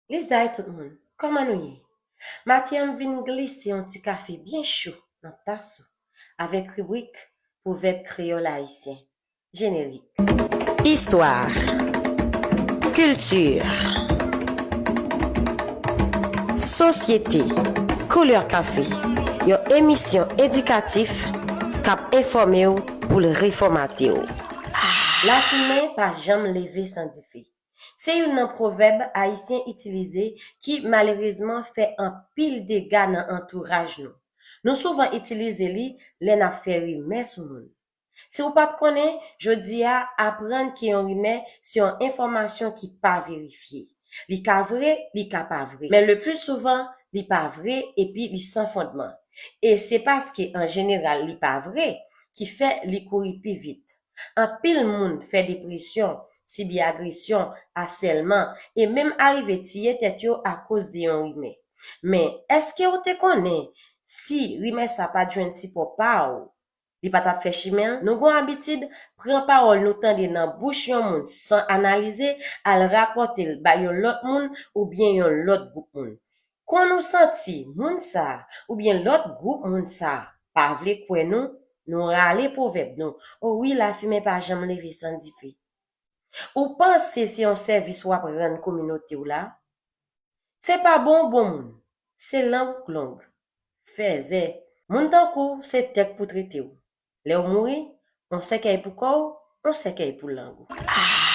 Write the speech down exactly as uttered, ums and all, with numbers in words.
Lizay tout moun, kòman nou ye? Maten an m vin glise yon ti kafe byen cho nan tas ou avèk ribrik Pwovèb Kreyòl Ayisyen. Jenerik. Istwa, kilti, sosyete, koulè kafe, yon emisyon edikatif k ap enfòme w pou l refòmate w. Lafimen pa janm leve san dife. Se youn nan pwovèb ayisyen itilize ki malerezman fè anpil dega nan antouraj nou. Nou souvan itilize li lè n ap fè rimè sou moun. Si w pa t konnen, jodi a, aprann ke yon rimè se yon enfòmasyon ki pa verifye. Li ka vre, li ka pa vre. Men le pli souvan, li pa vre epi li san fondman. E se paske an jeneral li pa vre ki fè li kouri pi vit. Anpil moun fè depresyon, sibi agresyon, asèlman, e menm arive tiye tèt yo akoz de yon rimè. Men, èske w te konnen si rimè sa pa t jwenn sipò pa w, li pa t ap fè chimen l? Nou gen yon abitid pran pawòl nou tande nan bouch yon moun san analize, al rapòte l bay yon lòt moun oubyen yon lòt gwoup moun. Kon nou santi moun sa a oubyen lòt gwoup moun sa a pa vle kwè nou, nou rale pwovèb nou, o wi, lafimen pa janm leve san dife. Ou panse se yon sèvis w ap rann kominote w la? Se pa bon w bon moun, se lang ou k long. Fèzè, moun tankou w se tèk pou trete w. Lè w mouri, on sèkèy pou kò w, on sèkèy pou lang ou.